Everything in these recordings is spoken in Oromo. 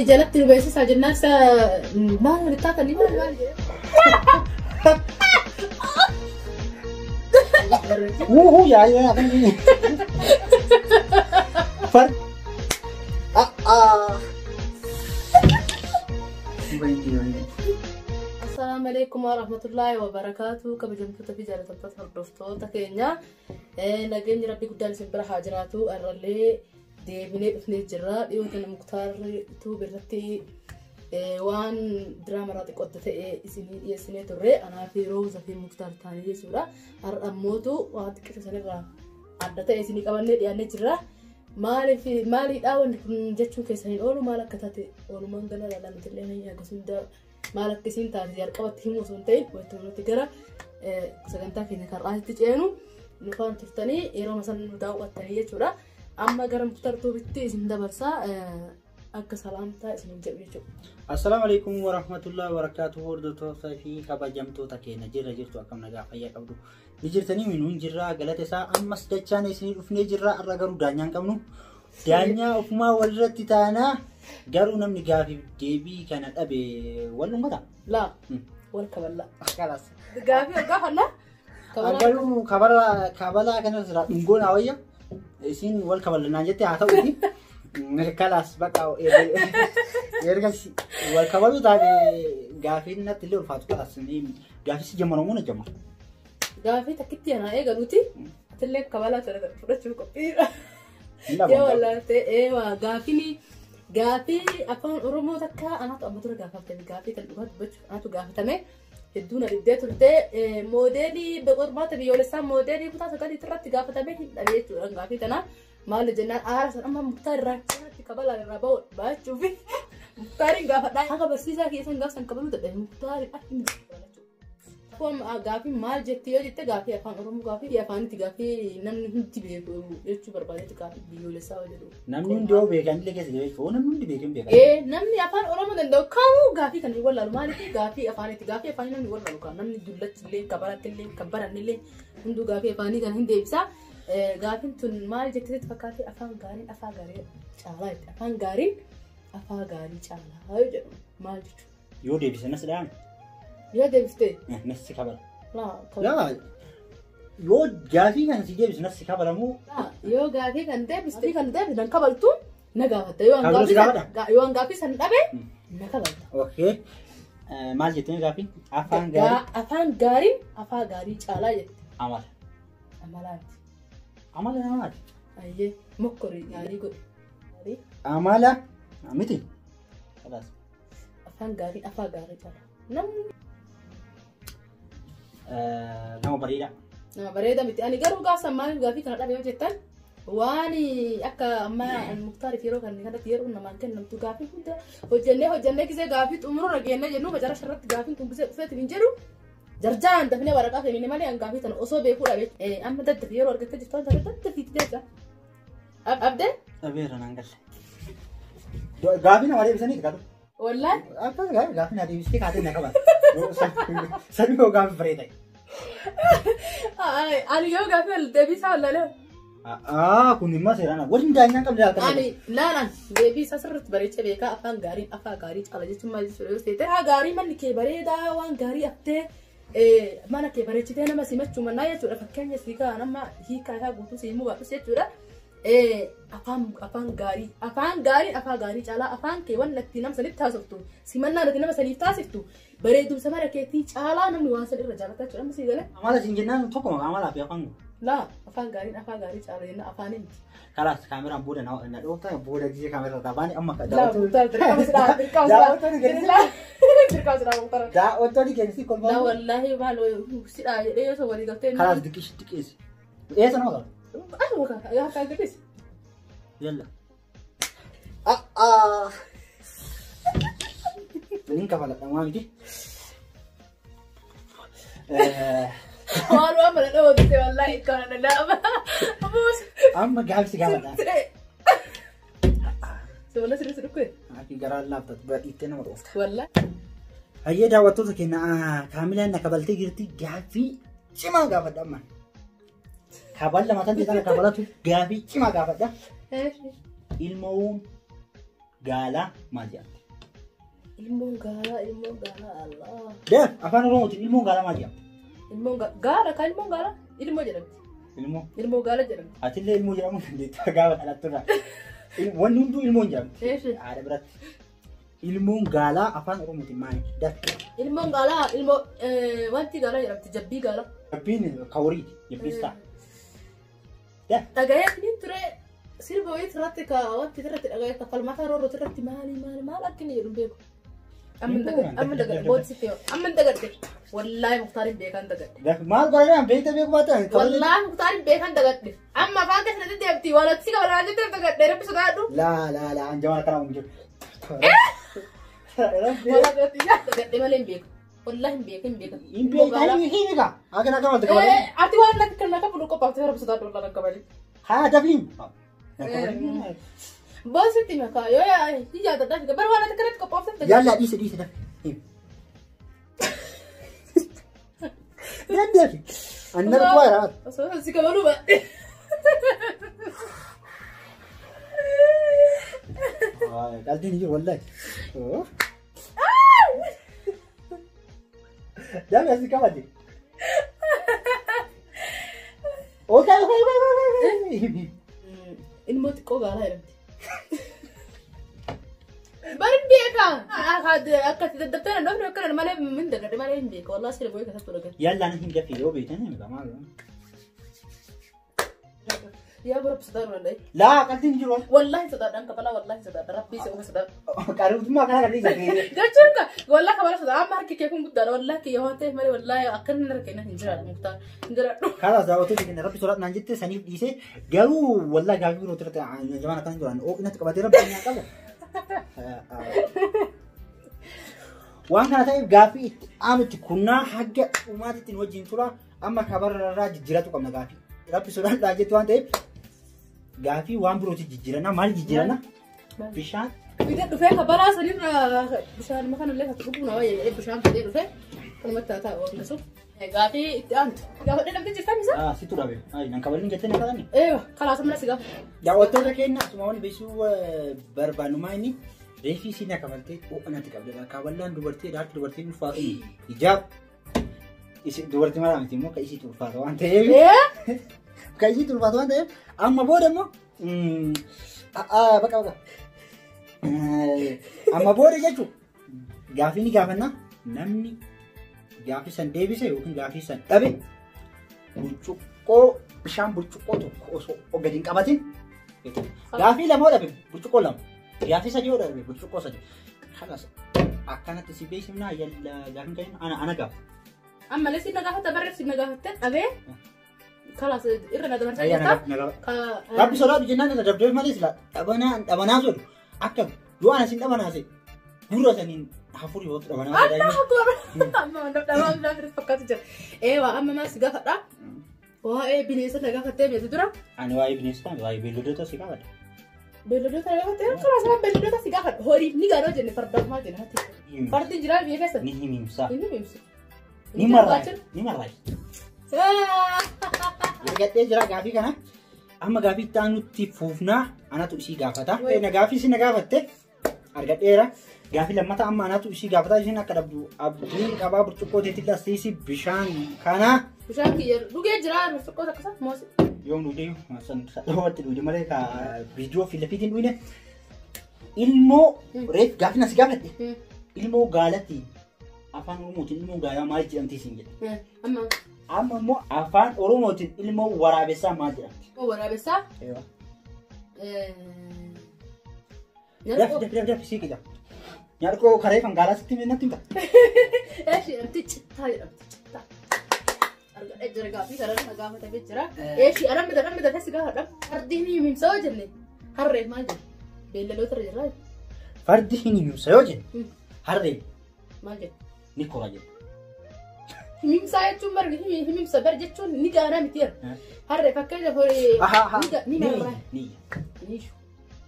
Jalatti nu beeksisaa jennaan isa maal walitti taatanii maal maal jedhee. Wuhuu yaa yaa kan inni. Far. Ah. Assalaamu alaikum warahmatullaahi wabarakaatu. Kabajamtoota fi jaallatamtoota hordoftoota keenya. Nageenyi Rabbii guddaan isin bira haa jiraatu. Har'allee deebinee dhufnee jirra. Dhiyoota Muktaar Tube irratti waan diraamarraa xiqqootti ta'e isinii dhiyeessinee turre. Anaa fi Rooza fi Muktaar ta'anii jechuudha. Har'a ammootu waan xiqqisho sanirraa adda ta'e isinii qabannee dhiyaannee jirra. Maaliif maaliidhaa wanti kun jechuu keessaniin oolu maal akka taate oolumaan gala ilaalaa nuti illee akkasuma maal akka isiin taate jalqabatti himuu osoo hin ta'in wanti nuti gara sagantaa keenya karraatti ceenu nu faana turtanii yeroo san nu daawwattanii jechuudha. Amma gara Muktaar Tuubitti isin dabarsaa akka salaamtaa isin jedhu jechuudha. Assalaamu alaikum warahmatullahi wabarakatuh. Hordoftoota fi kabajamtoota keenya, jirra jirtu? Akkam nagaa fayyaa qabdu? Ni jirtanii minuun jirra, galata isaa. Ammas dachaan isinii dhufnee jirra. Har'a garuu daanyaa hin qabnu. Daanyaa ofumaa walirratti taanaa, garuu namni gaafiif deebii kana dhabe wal dhungata. Laa, wal kaballaa. Kalas. Gaafii wal gaafannaa? Garuu kabalaa kabalaa kanas irraa dhungoo naa wayya. Isin wal kaballanaan jette haa ta'uuti. Kalaas bakka erga wal kabaluu taate gaafiin natti illee ulfaatu, kalaas gaafii si jammara moo na jammara? Gaafii takkitti anaa eegaluuti. Atillee kabalaa sana fudhachuuf qophiidha. Yoo wallaalte eewa gaafiin gaafii afaan Oromoo takka anaatu amma dura gaafatame. Gaafii tan dhugaa dubbachuuf anaatu gaafatame. Hedduu na dhibdee turte. Moodeelii qormaata biyyoolessaa moodeelii kutaa sagalii irratti gaafatame hin dhabe jechuudha gaafii tana. Maali jennaan aara san amma Muktaar irraa kanatti kabalaan irraa bahu baachuufi Muktaariin gaafadhaa. Haga barsiisaa keessan gaaf san kabaluu dadhabe, Muktaariin akka hin gaafii maal jetti yoo jette, gaafii afaan Oromoo, gaafii afaanitti, gaafii namni hundi beeku jechuu barbaadetti, gaafii biyyoolessaa jedhu. Namni hundi yoo beekan illee keessa jira jechuudha. Namni hundi beekan beekan. Ee, namni afaan Oromoo danda'u kamuu gaafii kan hin wallaalu. Maaliif? Gaafii afaanitti, gaafii afaanii namni wallaalu kan namni dullachi illee, kan baratti illee, kan baranne illee hunduu gaafii afaanii kan hin deebisa. Gaafiin tun maal jettee fakkaate? Afaan gaariin afaan gaarii caalaa jetti. Afaan gaariin afaan gaarii caalaa yoo jedhu maal jechuudha? Yoo deebise nas dhaame. Yoo deebiste. Nas si kabala. Laa. Laa, yoo gaafii kana si deebisu nas si kabalamoo? Yoo gaafii kan deebiste nan kabaltu, na gaafatta. Yoo Kabaluu si gaafadha? Yoo gaafii san dhabe na kabalta. Okay. Maal jettee gaafii? Afaan gaarii. Afaan gaariin afaan gaarii caalaa jette. Amala. Amalaati. Amala namaati. Ayyee, mokkorii gaarii godhe. Amala miti. Kalaas. Afaan gaariin afaan gaarii caalaa. Namni Nama bareedaa. Nama bareeda miti. Ani garuu gaafsan maaliif gaafii kana dhabe yoo jettan, waan akka amma Muktaariif yeroo kan kanatti yeroo namaan kennamtu gaafii hunda hojjennee hojjennee gisee gaafii xumuruu dhageennee jennu macara irratti gaafiin tun gisee dhufeetiin hin jedhu jarjaan dafnee waraqaa kennine malee an gaafii tana osoo beekuu dhabe. Amma daddafi yeroo argattee jirtu waan taate daddafiitti jecha. Abdee? Dhabeera, naan galle. Gaafii nama deebisanii kaatu. Wallaan. Akkas gaafii na deebistee kaatee na qabata. Sanii yoo gaafii bareeda. Ani yoo gaafii deebisaa wallaalee. Kun immoo seeraan waliin daanyaan qabdi halkan. Ani laalaan deebii isaa sirriitti bareechee beekaa. Afaan gaariin afaan gaarii caala jechuun maal jechuudha yoo ta'e, haa gaarii manni kee bareedaa waan gaarii haftee mana kee bareechitee nama simachuu mannaa jechuudha. Fakkeenya sii kaa nama hiikaa isaa guutuu sii himuu baadhus jechuudha. Afaan gaarii afaan gaarii afaan gaarii caalaa afaan kee waan itti nama sanitti taasiftu, simannaa ati nama saniif taasiftu, bareedumsa mana keetii caalaa namni waan san irra jaalata jechuudha. Amma sii galee. Amala siin jennaan tokko amalaa fi afaan. Laa, afaan gaariin afaan gaarii caala jenna afaanii miti. Kalaas, kaameraan booda na dhoofta, booda gisee kaameraa tabaani amma. Laa, Muktaar, dirqama sidhaa, dirqama sidhaa. Daawwattoonni keenya Dirqama sidhaa, Muktaar. Daawwattoonni keenya si Laa, kolfaa. wallaahi maal sidhaa jedhee yoo walii galtee. Kalaas, diqish diqeessi. Eessa nama qaba? Asuma kan harkaan gadhiisi. Yalla. Ah. Nin kafaladha maa miti. Waan waan mana dhoofte wallaahi kana danda'ama. Amma gaafsi gaafadha. Si walla sirrii si dhukkee? Ati garaan laaftatu bira dhiittee nama dhoofta. Wallaahi. Hayyee, daawwattoota keenya, kaamilaan na kabaltee jirti. Gaaffii cimaa gaafadha amma. Kaballa mataan kana kabalatu, gaaffii cimaa gaafadha. Ilmoon gaalaa maal jedhamti? Ilmoon gaalaa, ilmoon gaalaa, Allah. Deef afaan Oromootiin ilmoon gaalaa maal jedhamti? Ilmoon gaala kan ilmoon gaalaa ilmoo jedhamti. Ilmoo. Ilmoo gaala jedhamti. Atillee ilmoo jedhamuu dandeetta gaafa dhalatturraa. Wanni hunduu ilmoon jedhamti. Eeshi. Haadha biratti. Ilmoon gaalaa afaan Oromootiin maali? Daf. Ilmoon gaalaa ilmoo wanti gaalaa jedhamti jabbii gaalaa. Jabbiin kawuriiti. Jabbiin isaa. Daf. Dhaga'ee ni ture sirba wayii irratti ka wanti irratti dhaga'ee ka falmataa roorroo irratti maali maali maal akka inni jedhu hin beeku. Amma dagadhe booddee amma dagadhe wallaahi Muktaariin beekan dagadhe. Daf maal godhanii beekta beeku baata. Wallaahi Muktaariin beekan dagadhe. Amma afaan keessa natti deemti waan ati si qaban jettee dagadhe rabbi sodaadhu. Laa laa laa anjamaan akkana uumu jiru. Wallaahi dagadhe malee hin beeku. Wallaahi hin beeku hin beeku. Hin beeku hin beeku. Akka akka walta qabatan. Ati waan natti kan akka bulu qophaa'e rabbi sodaadhu wallaahi kan qabani. Haa dafiin. Boositti makaa yoo yaa yaadadhaa bara waan ati kanatti qophaa'e. Yalla dhiise dhiise dafi. Daddafi. Annar kuwaa Osoo si kabaluu baadhe. Qalbiin jiru wallahi. Dafi asii qabate. Okay okay okay. Ilmoo xiqqoo gaalaa jedhamti. Bari beekaa. Akka itti daddabtee na dhoofne akkana malee min dagadhe malee hin beeku. Wallaahi siree boo'ee keessatti dhagaye. Yalla na hin dafi yoo beektan hin maal. Yaa bara sodaadhu danda'e. Laa qalbiin jiru. Wallaahi sodaadhaan kabalaa wallaahi sodaadha. Rabbii isa uuma sodaadha. Qaruutummaa kana kan dhiise. Jechuun ka wallaahi kabala sodaadha. Amma harki kee kun guddaadha. Wallaahi kiyya waan ta'eef malee wallaahi akka inni harka hin jiraadha Muktaar. Hin jiraadhu. Kanas daawwattoota keenya rabbi sodaadhu naan jette saniif dhiise garuu wallaahi gaafii biroo irratti jamaan akkana jiran oo'inatti qabatee rabbi nyaa qabu. Waan kana ta'eef gaafii itti aanutti kunnaa haga dhumaatitti wajjin tura amma kabarra jijjiiratu qabna gaafii. Rabbi sodaadhaa jettu waan ta'eef gaafii waan birootti jijjiirana maal jijjiirana? Bishaan. Fidee dhufee kabalaa sanirra bishaan makanallee kan dhuguu nama jedhee bishaan fidee dhufee kanumatti haa ta'u waan kasuuf. Gaafii itti aantu. Gaafadhee dhabdee jirtan isa? Situ dhabe. Nan kabalin jettee na kadhanne. Eewa kalaas amma si gaafa. Daawwattoota keenya asuma waan beeksisuu barbaannumaa inni reefii siin kabaltee ho'anatti qabdedha. Kaballaan dubartii harki dubartiin ulfaatu ijaab. Dubartii mara miti immoo kan isiitu ulfaata waan ta'eef. Kan isiitu ulfaata waan ta'eef amma booda immoo baqa baqa. Amma booda jechuun gaafii ni gaafanna namni gaafii san deebise yookiin gaafii san dhabe burcuqqoo bishaan burcuqqoo tokko osoo gadi hin qabatin gaafii lama dhabe burcuqqoo lama gaafii sadii dhabe burcuqqoo sadi kanas akkanatti si beeksifnaa yalla gaafiin kan ana ana gaafa. Ammallee si na gaafata barreef si na gaafatte dhabee kalaas irra na dabarsa jirta. Rabbi sodaatu jennaan irra dabdee malee sila dhabanaa dhabanaa sodu akka yoo ana sin dhabanaase gurra saniin hafuuri yoo dhabanaa. Allah akbar. Amma dhabaa biraa fakkaatu jira. Eewa amma maal si gaafadha? Waa'ee bineensota gaafattee beektu dura. Ani waa'ee bineensotaa waa'ee beeyladoota si gaafadha. Beeyladoota gaafattee karaa sana beeyladoota si gaafadha. Horii ni gaadoo jenne fardaaf maal jenne hatti. Fardi jiraa biyya keessa. Ni himimsa. Inni himimsa. Ni marraa. Ni marraa. Argadhee jira gaafii kana. Amma gaafii itti aanutti fuufnaa anatu isii gaafata. Na gaafii isin na gaafatte argadheera. Gaafii lammataa amma anatu isii gaafata isheen akka dhabdu abdiin qabaa burcuqqoo teetti asiisi bishaan kana. Bishaan kiyya dhugee jira burcuqqoo takka moosi. Yoom dhugdee sadhoowwatti dhugde malee ka viidiyoo fi lafiitiin dhugde. Ilmoo reef gaafii na si gaafadhe. Ilmoo gaalatti afaan Oromootiin ilmoo gaalaa maal jedhamti isin jedhe. Amma. Amma immoo afaan Oromootiin ilmoo waraabessaa maal jedhamti? Waraabessaa? Eewa. Daf daf daf daf sii qija. Nyaarqoo karee kan gaalaa sitti natti himta. Eeshi jedhamti cittaa jedhamti cittaa. Argadhee jira gaafii karaa na gaafatamee jira. Eeshi arammi arammi dafee si gaafadha. Fardi hin himimsa yoo jenne harree maal jenne? Beelladoota irra jirraa? Fardi hin himimsa yoo jenne harree maal jenne? Ni kora jenne. Himimsaa jechuun bar himimsa bar jechuun ni gaanaa miti jira. Harree fakkeenya horii ni marraa. Ni. Ni shu.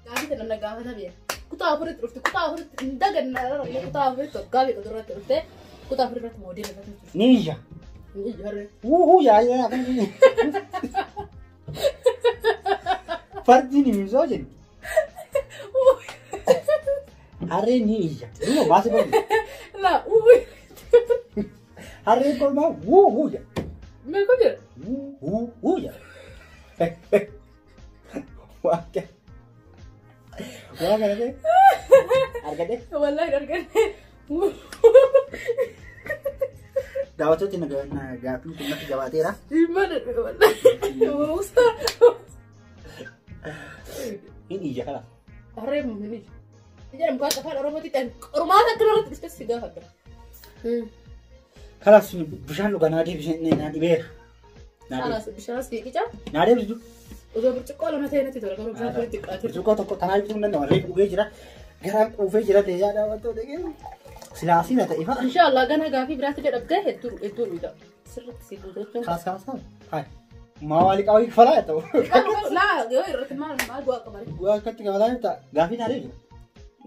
Gaafii kana na gaafatamee. Kutaa afuritti dhufte kutaa afuritti hin daganna kutaa afuritti waggaa meeqa duratti dhufte kutaa afurirratti moodeela irratti dhufte. Ni ija. Ni ija harree. Wuhuu yaa yaa kan inni. Fardi ni himimsa yoo jenne. Harreen ni iyya. Duuba baasii bahu. Laa uwwi. Harreen kormaa wuu wuu jedha. Meeqa jedha? Wuu wuu wuu jedha. Waa kana ta'e argadhe. Wallaahi hin arganne. Daawwattooti gaaffiin kun natti jabaateera. Mana wallaahi. Muktaar. Hin iyya kalaas. Harreen hin iyya. Jedhamu kan afaan Oromootti ta'an qormaata akka irratti dhufte si gaafadha. Kalaas bishaan dhugaa naa deebisee naa dhibeera. Kalaas bishaan si qica. Naa deebisu. Osoo burcuqqoo lama ta'e natti tola garuu bishaan kun xiqqaate. Burcuqqoo tokko tanaa ibsuu hin danda'amu. Reefu dhugee jira. Garaan quufee jira ta'ee daawwattoota keenya. Silaasii na ta'e fa'a. Inshaallah gana gaafii biraatti illee dhabdee hedduu hedduu dhuga. Sirriitti si guutuu jechuun. Kalaas kalaas kalaas. Hayi. Maa waalii qaawwii kafalaa yaa ta'u. Laa yoo irratti maal maal bu'aa qaba? Bu'aa akkatti kafalaa jirta. Gaafii naa deebisu.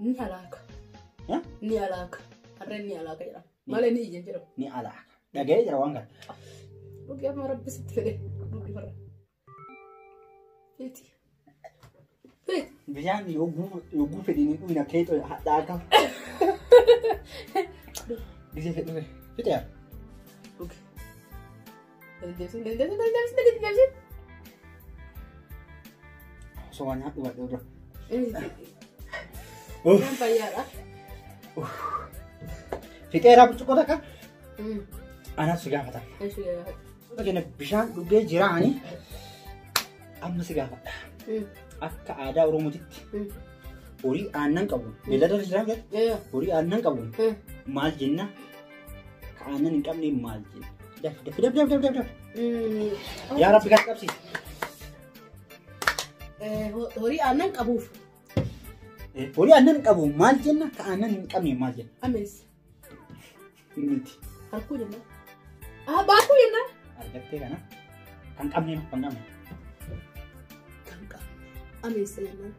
Ni alaaka. Ni alaaka. Harreen ni alaaka jedhama. Malee ni iyya jedhamu. Ni alaaka. Dhaga'ee jira waan kana. Dhugi amma rabbi sitti fedhe. Dhugi farra. Feeti. Feeti. Bishaan yogguu fedhiin hin dhugin akka heexoo hadhaa akka. Gisee fedhu fedhe yaa. Dhugi. Dandeebsin dandeebsin dandeebsin dandeebsin. Osoo waan nyaadhu badhee dura. Bishaan fayyaadha. Fixeeraa burcuqqoo takka. Anaaf si gaafata. Bishaan dhugee jiraani amma si gaafadha. Akka aadaa Oromootitti horii aannan qabu. Beellada jiraan jedhu horii aannan qabu. Maal jenna? Ka aannan hin qabne maal jenna? Daf daf daf daf daf daf. Yaa Rabbi kan qabsiisi. Horii aannan qabuuf. Horii aannan qabu maal jenna? Ka aannan hin qabne maal jenna? Amees. Miti. Harkuu jenna. Baakuu jenna. Argattee kana kan qabne kan qabne. Kan qabne. Amees jennaan.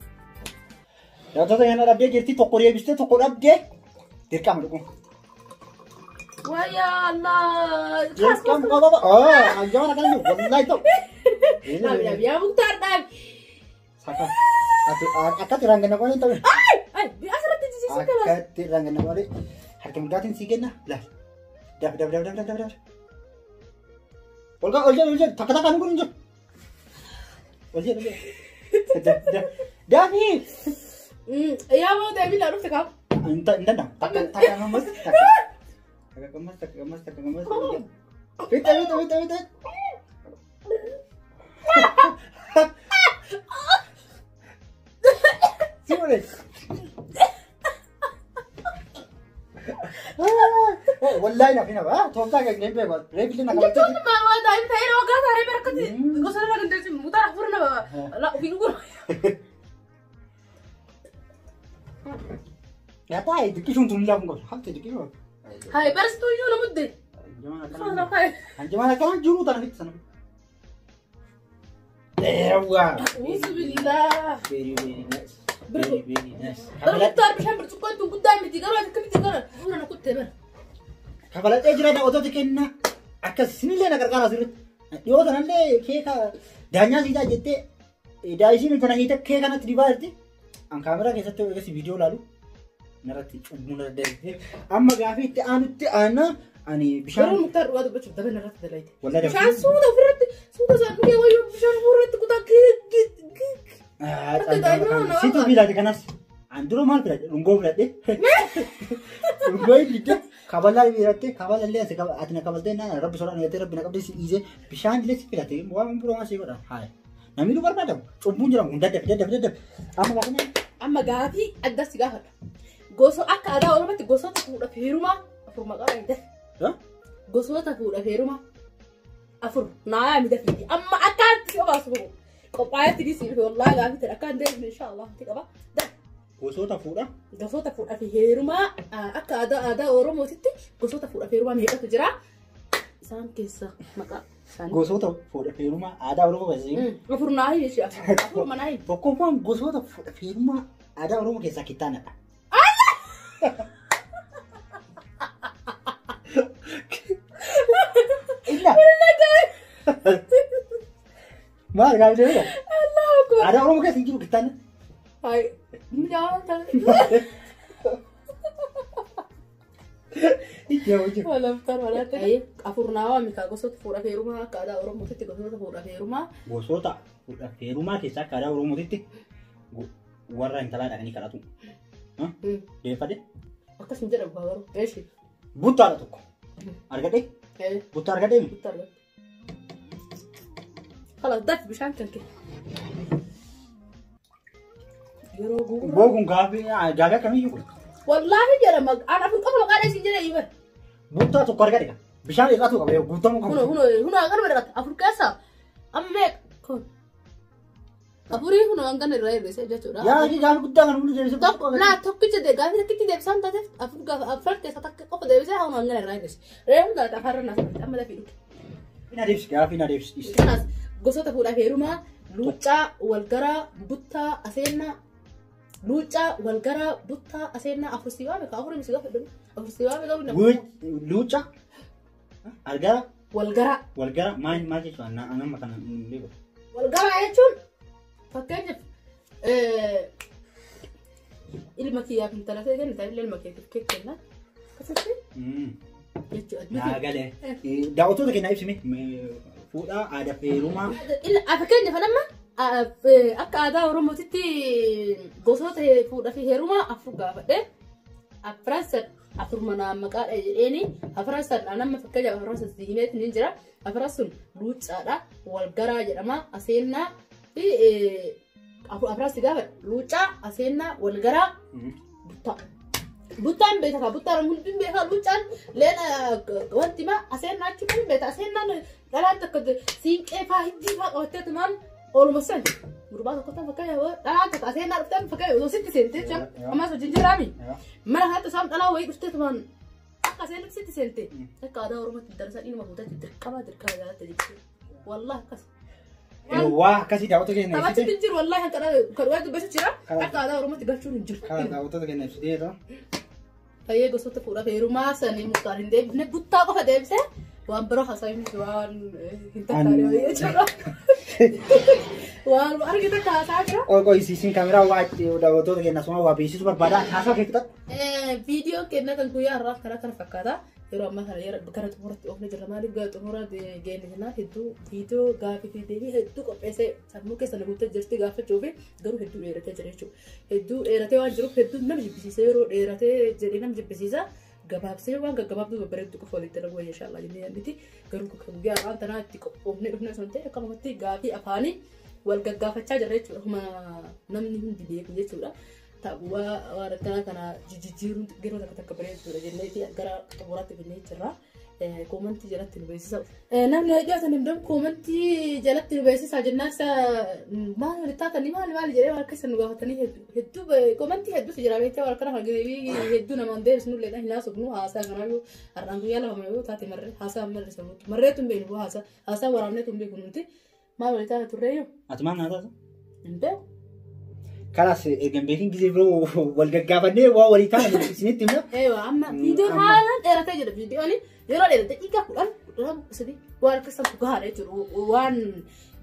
Daawwattoota kana dhabdee jirti tokko deebistee tokko dhabdee dirqama dhugu. Wayyaa Allah. Dirqama qaba. Anjama kana jiru wallahi ta'u. Dhaabi dhaabi yaa Muktaar dhaabi. Saka. Akkatti raangana qolee ta'u. Ay asirratti jijjiirsi kalas. Akkatti raangana qolee harka mirgaatiin sii kenna laal. Daf daf daf daf daf daf. Ol ol jedhu ol jedhu takka takka kun hin jiru. Ol jedhu ol jedhu. Daf daf daafi. Yaa moo deebii laa dhufte kaaf. Hin danda'amu. Takka takka ammas takka. Takka ammas takka ammas takka ammas. Fixe fixe fixe fixe. Si godhe. Wallahi naaf hin hafa. Tooftaa kan hin beeku. Reefillee na qabattee. Jechuun maal waan daa'im ta'ee waggaa taaree barakati gosa irraa kan deemsi Muktaar hafuura nama laa ofii dhuguu. Yaa taa'e xiqqishuun tun laafuun qabdu. Hafte xiqqishuun. Hayi barsituu iyyuu na mudde. Hanjamaan akkanaan jiru tana fitti sana. Eewwa. Auzu billah. Very very nice. Very very nice. Bara Muktaar bishaan burcuqqoon tun guddaa miti garuu ati akkamitti gara hafuura na kuttee bara. Kafaladhee jira daawwattoota kenna. Akkas isinillee na gargaara asirratti. Dhiyoo tanallee keeka daanyaa siidaa jettee daa'isiin tana hiite keeka natti dibaa jirti. An kaameraa keessatti eegas viidiyoo ilaalu narratti cubbuu narra darbee amma gaafii itti aanutti aana ani bishaan. Garuu Muktaar dhugaa dubbachuuf daba narratti dalayte. Wallahi Bishaan suuta ofirratti suuta isaan dhugee wayyoo bishaan ofirratti kutaa gig gig. Situ filate kanas. An dura maal filadhe? Dhungoo filadhe. Dhungoo filadhe. Kabalaa filadhe. Kabala illee ati na kabaltee na rabbi sodaa na rabbi na qabdee si dhiisee bishaan illee si filate. Waan biroo waan si godha. Haaya. Namni nu barbaadamu. Cubbuun jedhamu kun daddafe daddafe daddafe. Amma gaafii Amma gaafii adda si gaafadha. Gosa akka aadaa Oromootti gosoota fuudhaaf heerumaa afur maqaa hin dafe. Gosoota fuudhaaf heerumaa afur naayaa mi dafiiti. Amma akkaatti si obaasu bahu. Qophaa'etti ni si dhufe wallaahi gaafii ta'e akka hin deemne inshaallah itti qaba. Gosoota fuudha. Gosoota fuudhaaf heerumaa akka aadaa aadaa Oromootitti gosoota fuudhaaf heerumaa meeqatu jira? Isaan keessa maqaa isaanii. Gosoota fuudhaaf heerumaa aadaa Oromoo keessaa. Afur naa himi ishee afur. Afur manaa himi. Tokkoffaan gosoota fuudhaaf heerumaa aadaa Oromoo keessaa kittaanadha. Illa. Maal gaafii deemee? Allahu akbar. Aadaa Oromoo keessa hin jiru kittaanni. Hai. Miidhaa ta'e. Ijaa hojii. Walaftaan walaatti. Afur naawaa mikaa gosoota fuudhaa fi heerumaa akka aadaa Oromootitti gosoota fuudhaa fi heerumaa. Gosoota fuudhaa fi heerumaa keessaa akka aadaa Oromootitti warra intalaa dhaqanii kadhatu. Deeffate? Akkas hin jedhamu garuu. Eeshi. Buttaadha tokko. Argadhee? Buttaa argadhee? Buttaa argadhe. Kalaas daf bishaan kan kee. Yeroo guuraa. Bookuun gaaffii gaaffii akkamiyyuu kun? Wallaahi jedhama. An afur qofa maqaan isin jedhe himan. Buttaa tokko argadhe. Bishaan irraatu qaba guutamuu qabu. Huno huno huno hangana dhaqata. Afur keessa amma meeqa? Kun. Afurii huno hangana irraa hir'ise jechuudha. Yaa gaaffii guddaa kan hundi deebisee. Tokko laa tokkicha de gaaffii tokkichi deebisaan taateef afur gaafa afur keessa takka qofa deebisee huno hangana irraa hir'ise. Reefu galata afaarra naaf amma lafii dhufe. Gaaffii na deebisi gaaffii na deebisi. Kanaas gosoota fuudhaa fi heerumaa luuccaa, walgaraa, buttaa, aseennaa. Luuccaa, walgaraa, buttaa, aseennaa afur si waame ka afur si gaafa dhume afur si waame qabu nama. Luucca argara Walgaraa. walgara maal maal jechuudha nama kana hin beeku. Walgaraa jechuun fakkeenyaaf ilma kiyyaaf intala ta'e kenna taa'illee ilma keetiif kee kenna. Akkasitti jechuudha. Naa galee. Daawwattoota keenyaa ibsime fuudhaa aadaa fi heerumaa. Fakkeenyaaf nama akka aadaa Oromootitti gosoota fuudhaa fi heerumaa afur gaafadhe. Afran san afur manaa maqaadha jedheeni afran san nama fakkeenyaaf afran san diimeetiin ni jira. Afran sun luuccaadha, walgaraa jedhama, aseennaa fi afran si gaafadhe luuccaa, aseennaa, walgaraa, buttaa. Buttaan beekaa buttaan hundi beekaa luuccaan leena wanti ma aseennaa jechuun beeka aseennaan dhalaan takka siinqee faa hiddii faa qabattee tumaan ooluma san gurbaa tokko tan fakkeenya dhalaan takka aseennaa dhufteen fakkeenya osoo sitti seentee jechuudha ammas wajjin jiraami mana kanatti osoo dhalaa wayii dhuftee tumaan akka aseennaa sitti seente akka aadaa Oromootti darsan ilma fuutatti dirqama dirqama jaalatte jechuudha wallahi akkas. Waa akkasii daawwattoota keenya Taphachi ibsite. hin jiru wallahi kan dhugaa dubbachuu jira akka aadaa Oromootti galchuun hin jiru. Kan daawwattoota keenya ibsiteera. Fayyee gosoota fuudhaa fi heerumaa sanii muktaan hin deebifne buttaa qofa deebisee waan biroo haasa'in waan hin tattaane wayii jechuudha. Waan argite kaasaa jira. Qoy qoy isiin kaameraa waa daawwattoota keenya asuma waa beeksisuu barbaada. Haasaa kee fixadhu. Viidiyoo keenya kan guyyaa har'aa karaa kana fakkaata. Yeroo ammaa kana yeroo gara xumuratti oofne jirra. Maaliif gara xumura geenne jennaan hedduu viidiyoo gaafii fi deebii hedduu qopheessee sammuu keessa na guuttee jirti gaafachuu fi garuu hedduu dheeratee jira jechuudha. Hedduu dheeratee waan jiruuf hedduu nama jibbisiisa yeroo dheeratee jedhee nama jibbisiisa. Gabaabsee waan gaggabaabduu babbareeddu qofa walitti dalaguu wayya inshallah jennee yaadniti. Garuu kan guyyaa har'aan tanaa itti qophoofnee dhufne osoo hin ta'in akkamumatti gaafii afaanii wal gaggaafachaa jirra jechuudha. Akkuma namni hundi beeku jechuudha. Ta'uwaa waan akkanaa kana jijjiiruun yeroo takka takka bareedduudha jenneeti gara xumuraatti finnee jirra. Koomantii jalatti nu beeksisa. Namni dhiyaatan hin danda'u koomantii jalatti nu beeksisa jennaan isa maal walitti taatanii maal maal jedhee waan keessa nu gaafatanii hedduu koomantii hedduutu jira beektee waan akkana deebii hedduu namaan deebisnu illee hin haasofnu haasaa kanaayyuu har'aan guyyaa lama yoo taate marree haasaa marree marreetu hin beeknu haasaa haasaa waraabneetu hin beeknu nuti maal walitti taate turreeyyuu Ati maal naa taatu? hin beeku. Kalaas erga hin beekin gisee biroo wal gaggaafannee waa walii taane isinitti himna. Eewa amma viidiyoon haalaan dheeratee jira viidiyoon yeroo dheerate daqiiqaa 10 13 waan akkasii gahaadha jechuudha waan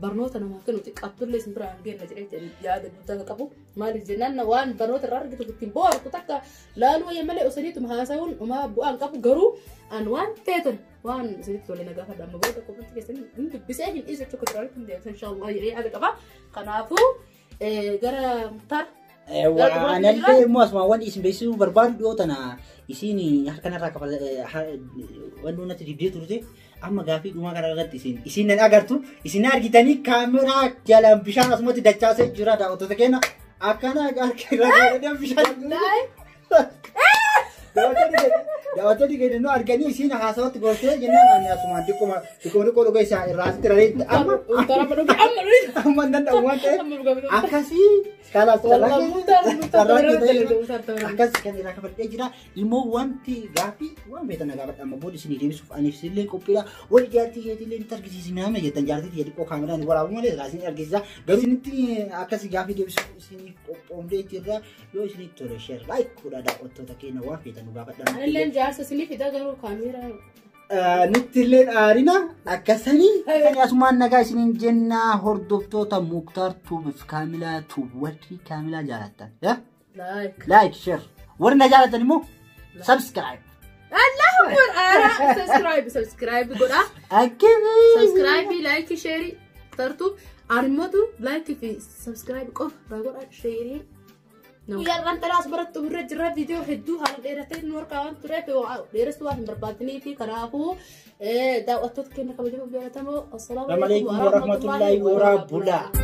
barnoota namaaf kennu xiqqaattullee isin biraan geenna jedhee yaada guddaa kan qabu maaliif jennaan waan barnoota irraa argitu ittiin bohaartu takka laaluu wayya malee osaniituma haasa'uun homaa bu'aan qabu garuu an waan feetan waan isinitti tole na gaafadha amma booda kofanti keessan hin dubbisee hin dhiisu jechuudha duraanitti hin deebisa inshaallah jedhee yaada qaba kanaafuu gara Muktaar Anallee immoo asuma wanti isin beeksisuu barbaadu dhiyoo tana isin harka narraa kafala wanti natti dibdee turte amma gaafii dhumaa kana irratti isin isin nan agartu isin argitanii kaameraa jalaan bishaan asumatti dachaasee jira daawwattoota keenya akkana harka irraa gaafadhan bishaan. Daawwattoonni keenya nu arganii isin haasawatti gortee jennaan ani asumaan xiqquma xiqquma xiqqoo dhuga isaa irraa asitti raree amma amma hin danda'u waan ta'eef akkasii kalaas akkas kan irraa kafaltee jira immoo wanti gaaffii waan beektan na gaafadha amma booda isinii deebisuuf aniif isinillee qophiidha wal jaartii keetillee nutti argisiisina jettan jaartii tiyya xiqqoo kaameraan waraabu malee irraa isin argisiisa garuu isinitti akkasii gaaffii deebisuuf isiniif qophoomdee jirra yoo isinitti tole share like godhaa daawwattoota keenya waan feetan nu gaafadha. Anilleen jaarsa isinii fida garuu kaameeraa Nutti illee aarina akkasanii. Asumaan nagaa isiniin jenna hordoftoota Muktaar Tuubiif Kaamilaa Tuub warri Kaamilaa jaalattan. Like. Like share. Warri na jaalatan immoo subscribe. Allahu Akbar. Ara subscribe subscribe godha. Akkami. Subscribe, like, share tartu armotu like fi subscribe qofa godha share. Guyyaan talaas barattu birra jirra viidiyoo hedduu haala dheeratee nu harkaa waan tureef dheeressuu waan hin barbaadnii fi kanaafuu daawwattoota keenya kabajamoo jaallatamoo. Assalaamu alaikum warahmatullahi wabarakatuh.